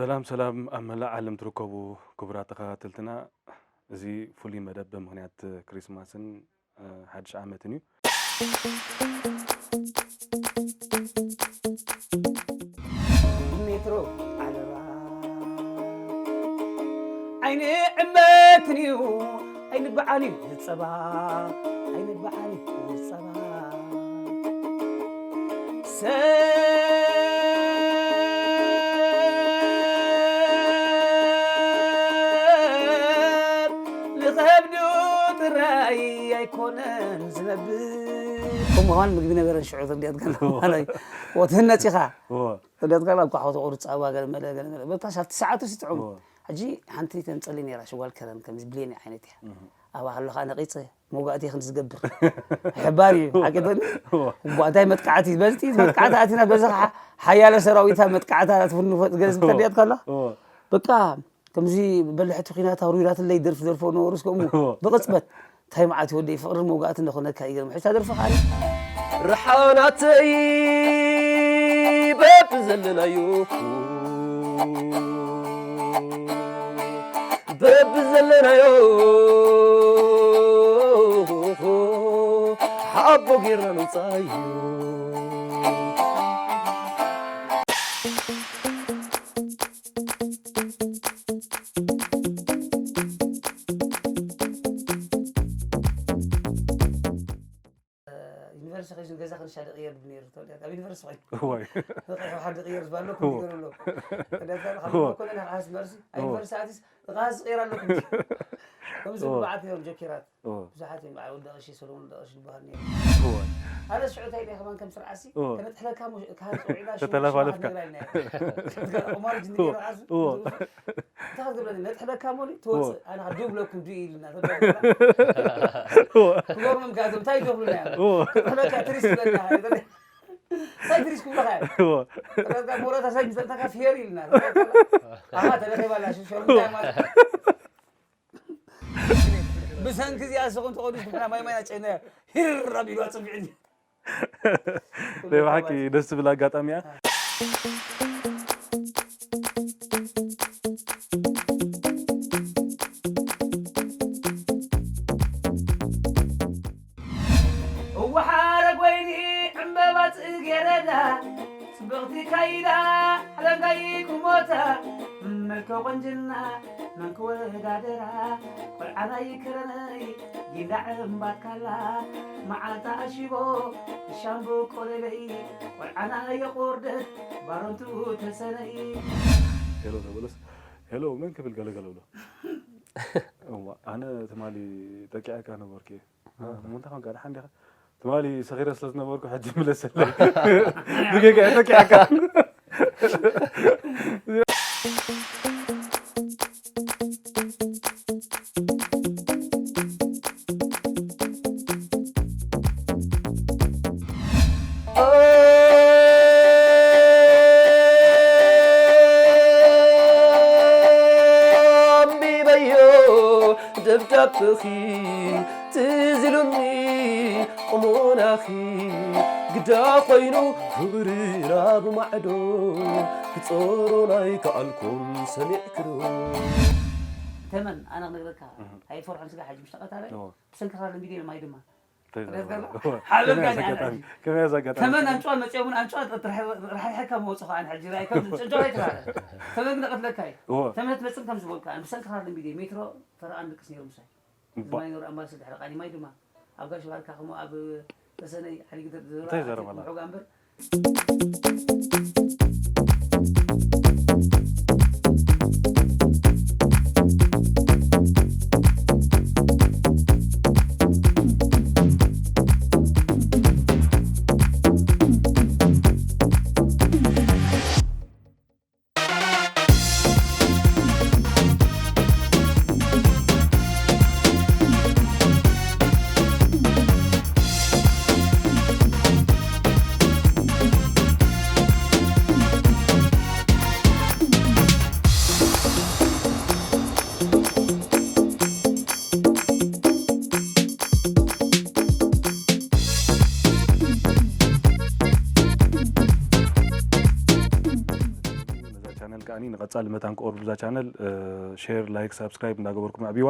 ሰላም ሰላም፣ ኣብ መላእ ዓለም ትርከቡ ክቡራት ተኸታተልትና፣ እዚ ፍሉይ መደብ ብምኽንያት ክሪስማስን ሓድሽ ዓመትን እዩ። ሜትሮ ዓለባ ዓይኒ ዕመትን እዩ፣ ኣይንበዓል እዩ ዝጸባ፣ ኣይንበዓል እዩ ዝጸባ። ሰብ ንኸብዱ ጥራይ ኣይኮነን ዝነብር። ከምኡ ኸማን ምግቢ ነበረን ሽዑ ተንዲያት ገና እዎ። ማለት እዩ። ወትህነጽ ኢኻ። እዎ። ተንዲያት ገና እኳ ሓወት ቁሩብ ጸባ ገለ መለ፣ ገለ መለ። በቃ ኣብቲ ሰዓቱ ሲጥዑም። እዎ። ሕጂ ሓንቲ ተንጸሊ ነይራ፣ ሽጓል ከረን ከምዚ ብሌን ዓይነት እያ። እህ። ኣብኣ ከለኻ ነቒጸ። መውጋእቲ ክንዲ ዝገብር። ሕባር እዩ፣ ሓቂ ትብልኒ? እዎ። እባ እንታይ መጥቃዕቲ፣ በዚ ጥይት መጥቃዕቲ ኣቲና፣ በዚ ኸዓ ሓያለ ሰራዊታ መጥቃዕታ ትፍንፎ ገለ እዎ። ተንዲያት ከላ? እዎ። በቃ፣ ከምዚ በላሕቲ ኲናት ኣውሪዳትለይ ደርፊ ደርፎ ነበሩ፣ እስከ እሞ እዎ። ብቕጽበት፣ እንታይ መዓት እዩ ወደይ፣ ፍቕርን መውጋእትን እንዶ ክኾነካ ይገርም። ሕጂ እታ ደርፊ ኸዓ ርሓናተይ በብዘለናዮ በብዘለናዮ ሓቦ ጌርና ምንጻዮ። ዩኒቨርሲቲ ኸይዱ ገዛ ክንሻ ድቕየር ነይሩ፣ ተወዲኣ ኣብ ዩኒቨርሲቲ ኸይዱ። እዋይ። በቃ ሓደ ድቕየር ዝበሃሎ እዎ። ክምገር ኣሎ። ተዳታ ካብ እዎ። ኮነ ናብ ዓስ መርሲ፣ ኣብ እዎ። ዩኒቨርሲቲ ኣቲስ፣ እቓ ዝቕየር ኣሎ። ከምዚ እዎ። ብዙሓት እዮም ጆኪራት። እዎ። ብዙሓት እዮም፣ በዓል ወዲ ቀሺ፣ ሰሎሞን ወዲ ቀሺ ዝበሃል ነይሩ። እዎ። ኣነ ሽዑ እንታይ ኢለ ከማን ከም ስርዓሲ፣ እዎ። ከነጥሕለካ ሞ-፣ ካብ ጽዒዳ ሽዑ ተተለፋለፍካ። ሽዑ ነግራ ኢልና። ቁማር ጅን እዎ። ገይሩ ዓሱ፣ እዎ። እንታይ ክትብለኒ? ነጥሕለካ ሞሊ ትወጽእ። እዎ። ኣነ ኸዓ ዱብ ለኩም ዱ ኢልና። እዎ። ክገርሞም ከኣ እዞም እንታይ ይገብሩና እዮም? እዎ። ነጥሕለካ ትሪስ ትብለና። እንታይ ትሪስ ክብለኻ እዮም? እዎ። ረጋ ሞራታ ሳይ ምሰጥናካ ፌር ኢልና። ኣሃ፣ ተረኺባላ፣ ሽ-፣ ሸርሙጣ ማለት። ብሰንኪ እዚኣ ስኹም ትኸዱ፣ ንሕና ማይ ማይ ናጨነ ሂር ኣቢሉ ኣጽቢዑ። ናይ ብሓቂ ደስ ትብል ኣጋጣሚ እያ። እወ ሓረግ ወይኒ ዕምበባ ጽጌረዳ፣ ጽብቕቲ ካይዳ ሓለንጋይ ክሞታ፣ መልከ ቁንጅና መን ክወዳደራ፣ ቆልዓ ናይ ከረነይ ጊንዳዕ እምባትካላ፣ መዓልታ ኣሽቦ ሻምቡ ቆለለይ፣ ቆልዓ ናይ የቑርደት ባረንቱ ተሰነይ። ሄሎ ተበለስ፣ ሄሎ መን ክብል ገለገለ ብሎ። እዋ፣ ኣነ ትማሊ ጠቂዐካ ነበርኩ። እሞ እንታይ ኮንካ? ደሓን ዲኻ? ትማሊ ሰኺረ ስለ ዝነበርኩ ሕጂ ምለሰለይ። ብጌጋ እየ ተኪዐካ። ኣንቢበዮ ደብዳብኺ ትዝ ኢሉኒ ቁሞናኺ ግዳ ኮይኑ ፍቕርና ብማዕዶ ክጸሮ ኣይከኣልኩን ሰሚዕክዶ። ተመን ኣነ ክነግረካ እህ። ኣይፈርሖን ስጋ ሓጂ ምሽ ተቐታላይ እዎ። ብሰንክኻ ለምቢደ ኢሎም ኣይ ድማ እንታይ ዘረባ? ረጋጋ። እዎ። ሓበን ከመይ ጋር ኣጋጣሚ? ያለ ከመይ ኣጋጣሚ? ተመን ኣንጫዋ መጽኦም ኣንጫዋ ራሕሪሕካ መወጽኻ ኣን ሕጂ ራይ ከም ጨንጫ ራይ ትራረ። ተመን ግን ቀትለካ እዩ። እዎ። ተመን ትመጽእ ከም ዝበልካ ኣን ብሰንክኻ ለምቢደ ሜትሮ ፈረቓን ድቅስ ነይሩ ምሳይ። እባ። ማይ ኖር ኣምባሲ ድሕሪ ቃኒ ማይ ድማ ኣብ ጋሽ ባርካ ከምኡ ኣብ ተሰነይ ሓዲግ እንታይ ዘረባላ? ምሑጋ እምበር። ነዛ ቻነል ከዓ ንቐጻሊ መታን ክቐርቡ እዛ ቻነል ሼር፣ ላይክ፣ ሳብስክራይብ እንዳገበርኩም ኣዕብይዋ።